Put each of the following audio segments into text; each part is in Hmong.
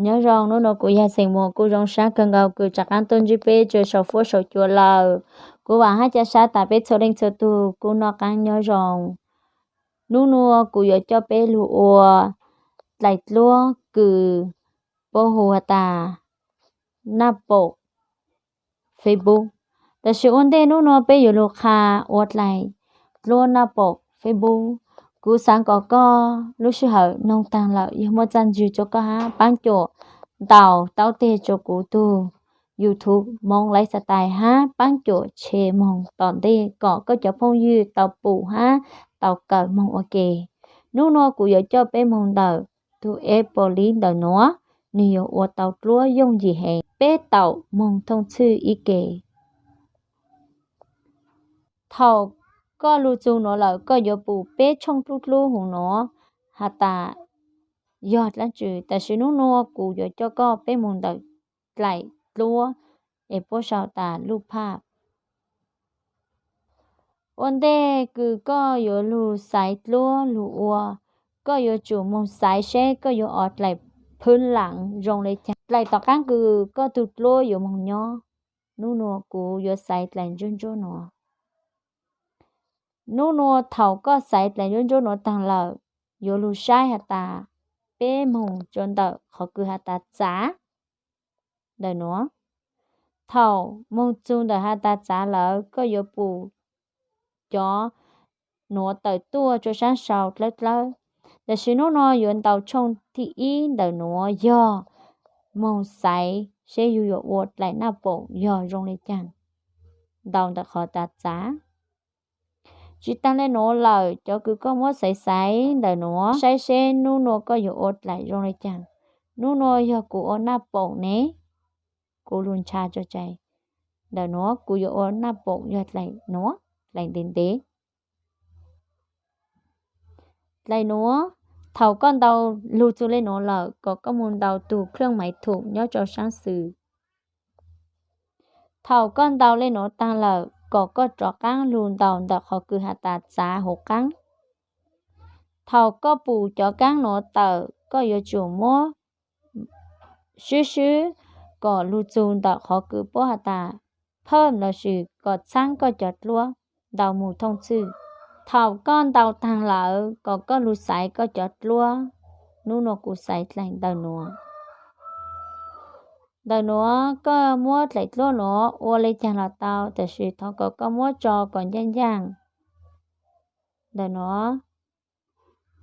Nyob zoo, hnub no kuv yog Xeem Muas, kuv zoo sab kawg nkaus kws rov qaab tuaj ntsib peb rua sau fuab sau cua lawm. Kuv vaam hab ca sab tas peb txhua leej txhua tug kuj noj qaab nyob zoo. Hnub nuav kuv yuav coj peb lug ua dlaim dluab kws puab hu has tas naj paum Facebook. Tab sis ua ntej hnub nuav peb yuav lug qha ua dlaim dluab naj paum Facebook, kuv xaav kom koj lub sij hawm noog taag lawm, yog muaj txaj ntswg rua koj hab, paab cuam ntaus taub teg rua kuv tug YouTube Hmoob Lifestyle hab paab cuam tshe moog tom ntej kom koj cov phooj ywg tau pum hab tau kawm moog ua ke. Hnub nuav kuv yuav coj peb moog ntawm tug Apple ntawm nuav, nwg yuav ua tau dluab yooj yim heev, peb taum moog thooj txhwj ib ke. Thaum koj lug txug nuav lawm, koj yuav pum peb tshooj dlub dlub huv nuav has tas yog dlaab tsi, tab sis hnub nuav kuv yuav coj koj peb moog ntawm dlaim dluab es puab sau tas luj phaj. Ua ntej kws koj yuav lug xaiv dluab lug ua, koj yuav tsum moog xaiv seb koj yuav ua dlaim phwb laam zoo le caag, dlaim tom qaab kws koj tug dluab yuav moog nyob. Hnub nuav kuv yuav xaiv dlaim ntsuab ntsuab nuav. Hnub nuav thaum koj xaiv dlaim ntsuab ntsuab nuav taag lawm, yuav lug saib has tas peb moog rua ntawm qhov kws has tas txav ntawm nuav. Thaum moog txug ntawm has tas txav lawm, koj yuav pum cov nuav tawm tuaj rua saab sau dlawb dlawb. Tab sis hnub nuav yuav ntaus tshooj thib ib ntawm nuav yog moog xaiv seb yug yuav ua dlaim naj paum yog zoo le caag, ntaus ntawm qhov tas txav. Tsi taag le nuav lawm, cov kws koj muab xaiv xaiv ntawm nuav, saib seb hnub nuav koj yuav ua dlaim zoo le caag. Hnub nuav yog kuv ua naj paum ne, kuv lug ntsha tso tseg. Ntawm nuav kuv yuav ua naj paum yog dlaim nuav, dlaim ntev ntev. Dlaim nuav, thaum koj ntaus lug txug le nuav lawm, kom koj moog ntaus tug kheej maiv thum nyob rua saab xwm. Thaum koj ntaus le nuav taag lawm, kom koj rov qaab lug ntaus ntawm qhov kws has tas txav huv qaab. Thaum koj pum cov kaab nuav tawm, koj yuav tsum muab swb swb kom lug txug ntawm qhov kws puab has tas phawj lossis kom txhaab koj cov dluab ntaus moog thooj txhwj. Thaum koj ntaus taag lawm, kom koj lug xaiv koj cov dluab. Hnub nuav kuv xaiv dlaim ntawm nuav. Ntawm nuav koj muab dlaim dluab nuav ua le caag los tau, tab sis thov kom koj muab tso kom ncaaj ncaaj. Ntawm nuav,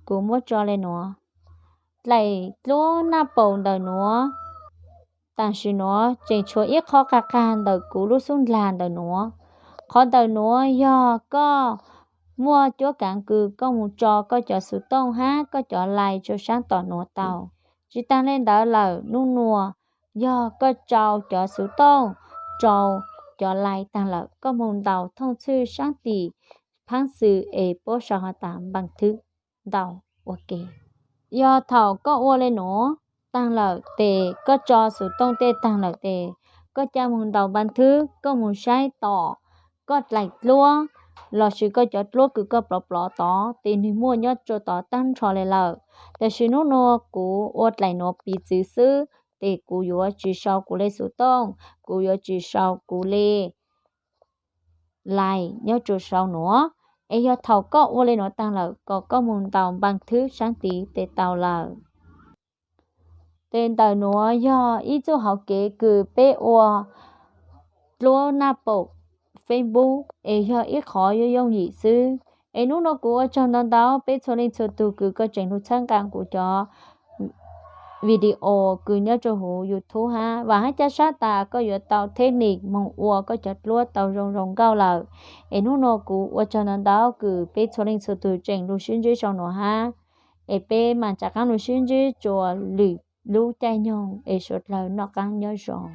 kuv muab tso le nuav. Dlaim dluab naj paum ntawm nuav, tam sim nuav tseem tshuav ib qho qag qag ntawm kuv lub xub ndlag ntawm nuav. Qhov ntawm nuav yog koj muaj cuab kaav kws koj moog tso koj cov xuv tooj hab koj cov lais rua saab tom nuav tau. Tsi taag le ntawd lawm, nub nuav yog koj tsau cov xuv tooj, tsau cov lais taag lawm, koj moog ntaus thooj txhwj saab tim phaab xwm es puab sau has tas npaaj thwb ntaus ua ke. Yog thaum koj ua le nuav taag lawm tes, koj tso xuv tooj tej taag lawm tes, koj ca moog ntaus npaaj thwb, koj moog saib tom koj dlaim dluab lossis koj cov dluab kws koj plov plov tod tes nwg muaj nyob rua tod taag nrho le lawm. Tab sis nub nuav kuv ua dlaim nuav piv txwv xwb, tes kuv yuav tsi sau kuv le xuv tooj, kuv yuav tsi sau kuv le lais nyob rua sau nuav. Es yog thaum koj ua le nuav taag lawm, kom koj moog ntaus npaaj thwb saab tid tes tau lawm. Tes ntawm nuav yog ib txuj hauv kev kws peb ua dluab naj paum Facebook, es yog ib qhov yooj yooj yim xwb. Es nub nuav kuv ua tsaug ntau ntau peb txhua leej txhua tug kws koj tseem lug txhawb nqaa kuv cov video kws nyob rua huv YouTube hab. Vaam hab ca sab tas koj yuav tau technique moog ua koj cov dluab tau zoo zoo nkauj lawm. Es nub nuav kuv ua tsaug ntau ntau kws peb txhua leej txhua tug tseem lug sib ntsib sau nuav hab. Es peb maam rov qaab lug sib ntsib rua lwm lub caij nyoog es suav dlawg noj qaab nyob zoo.